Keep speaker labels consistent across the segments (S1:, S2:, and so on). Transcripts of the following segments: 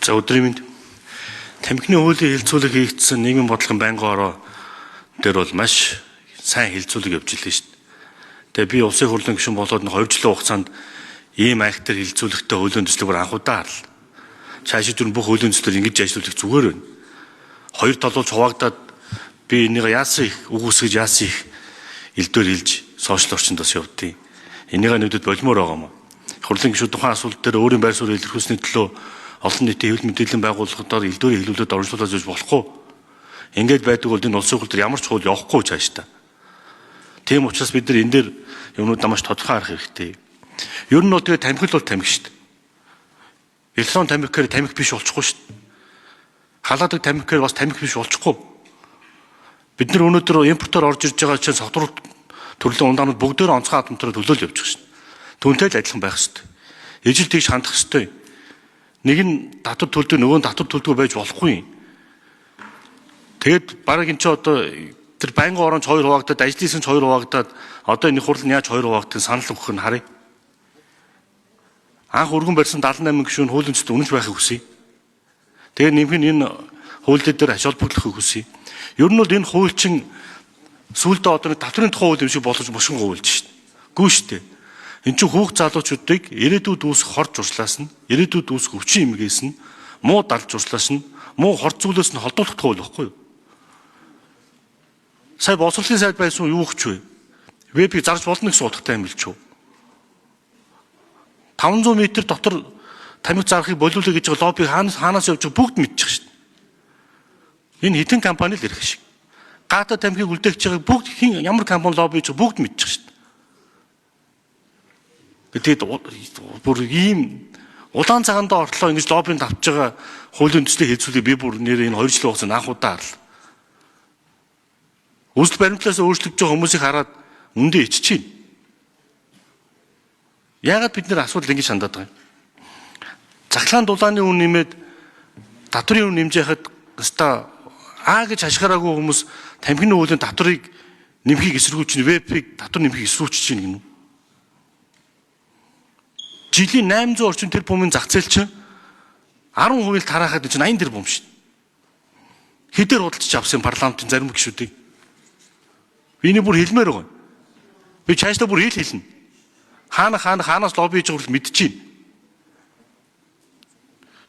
S1: За өдрийн мэнд. Тамхины хуулийн хэлцүүлэг хийгдсэн нийгмийн бодлогын байнгын ороо дээр бол маш сайн хэлцүүлэг явж илээ шүү дээ. Тэгээ би улсын хурлын гишүүн болоод нэг 2 жилийн хугацаанд ийм айхтар хэлцүүлэгтэй хуулийн төслийг бүр анх удаа харлаа. Цаашид бүр бүх хуулийн төслөөр ингэж ажиллах зүгээр байна. Хоёр талуулж хуваагдаад би энийг яасан их үгүйсгэж яасан их элдвэр хэлж сошиал орчинд бас явдیں۔ Энийг нүдэд болмоор байгаа юм. Хурлын гишүүд тухайн асуудал дээр өөрийн байр суурь илэрхийлсэний төлөө олон нийтийн хэвлэл мэдээллийн байгууллагуудаар элдвэрийн хэлүүлээд оролцуулаад зүйж болохгүй. Ингээд байдаг бол энэ улсын хурл дээр ямар ч хууль явахгүй цааш та. Тийм учраас бид нар энэ дээр юмнуудаа маш тодорхой харах хэрэгтэй. Ер нь бол тэгээ тамхи л бол тамхи шүү дээ. Электрон тамхи гэхээр тамхи биш болчихгүй шүү дээ. Халаадаг тамхи гэхээр бас тамхи биш болчихгүй. Бид нар өнөөдөр импортоор орж ирж байгаа чинь согтуур төрлийн ундаанууд бүгдээр онцгой хадамтараа төлөөл явж байгаа шүү дээ. Түүнтэй л адилхан байх хэрэгтэй. Ижил тэгш хандах хэрэгтэй. Нэг нь татвар төлдөг, нөгөө нь татвар төлдөг байж болохгүй. Тэгээд бараг энэ ч одоо тэр байнгын оронч хоёр хуваагдаад, ажлын хэсэг нь хоёр хуваагдаад, одоо энэ хурал нь яаж хоёр хуваагдахыг санал өгөх нь харъя. Анх өргөн барьсан 78 гишүүн хуулийн төсөлд үнэнч байхыг хүсье. Тэгээд нэмэх нь энэ хууль дээр ач холбогдлохыг хүсье. Ер нь бол энэ хууль чинь сүүлдээ одоо нэг татврын тухай хууль юм шиг болгож бушин хуулж шин. Гүү штэ. Энд чинь хүүхд залуучуудыг ирээдүйд үүсэх хор зуршлаас нь, ирээдүйд үүсэх өвчин эмгээс нь, муу далж зуршлаас нь, муу хор зүйлээс нь холдуулах хууль багхгүй юу? Сая боловсролын сайд байсан юу өгч вэ? Вебийг зарж болно гэсэн утгатай юм билч үү? 500 м дотор тамхи зарахыг болиулъя гэж байгаа лобби хаанаас явж байгааг бүгд мэдчих шин. Энэ хитэн компани л ирэх шиг. Гата тамхиг үлдээгч байгааг бүгд хин ямар компани лобби хийж байгааг бүгд мэдчих шин. Тэгээд бүр ийм улаан цагаандаа ортлоо ингэж лоббинд авч байгаа хуулийн төслийг хэлцүүлгийг би бүр нэр энэ 2 жилийн хугацаанд анх удаа харлаа. Үзэл баримтлаас өөрчлөгдөж байгаа хүмүүсийг хараад үндэ ичж чинь. Яагаад бид нэр асуудал ингэж хандаад байгаа юм? Захлаан дулааны үн нэмээд татврын үн нэмж яхад өста аа гэж хашгираагүй хүмүүс тамхины хуулийн татврыг нэмхийг эсэргүүч нь вебийг татвар нэмхийг эсрүүч чинь гэнэ. Жилийн 800 орчим тэр бумын зах зээл чинь 10% л тараахад чинь 80 тэрбум шин. Хэдээр худалдаж авсан парламентын зарим гишүүдийг. Би энийг бүр хэлмээр байгаа. Би цаашдаа бүр хэл хэлнэ. Хаана хаана хаанаас лобби хийж байгааг мэдчихээн.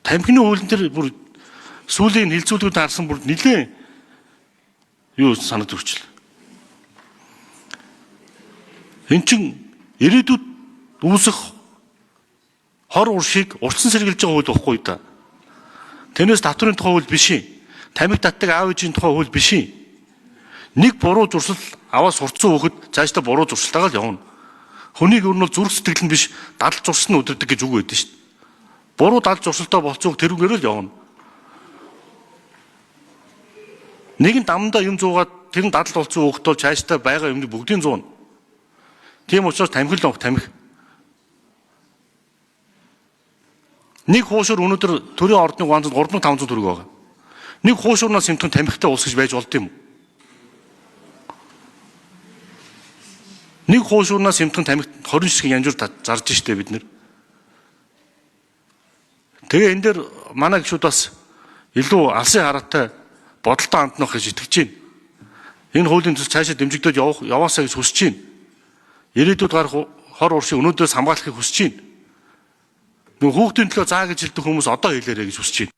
S1: Тамхины хуулийн тэр бүр сүүлийн хилцүүлгүүд харсан бүр нилээн юу санаад өрчлөө. Эн чин ирээдүйд үүсэх хор уршиг уртсан сэргэлж байгаа хууль байхгүй да. Тэрнээс татврын тухай хууль биш юм. Тамхи татдаг аав ээжийн тухай хууль биш юм. Нэг буруу зуршил аваа сурцсан хүүхэд цаашдаа буруу зуршилтайгаа л явна. Хүнийг ер нь бол зүрх сэтгэл нь биш дадал зуршил нь өдөрдөг гэж үг байдаг шүү дээ. Буруу дадал зуршилтай болцсон хүүхэд тэрүүгээр л явна. Нэг нь дамдаа юм зуугаад тэр нь дадал болсон хүүхэд бол цаашдаа байгаа юмны бүгдийн зууна. Тийм учраас тамхи л тамхи. Нэг хуушуур өнөөдөр төрийн ордны гуанзанд 3500 төгрөг байгаа. Нэг хуушуурнаас симптом тамхитай улс гэж байж болд юм уу? Нэг хуушуурнаас симптом тамхи 20 ширхэг янжуур зарж штэ бид нэр. Тэгээ энэ дээр манай гишүүд бас илүү алсын хараатай бодолтой ханднах гэж итгэж байна. Энэ хуулийн төсөл цаашаа дэмжигдээд яваасаа гэж хүсэж байна. Ирээдүйд гарах хор уршиг өнөөдрөөс хамгаалахыг хүсэж байна. Нөгөө хүүхдийн төлөө заа гэж хэлдэг хүмүүс одоо хэлээрэй гэж хүсэж байна.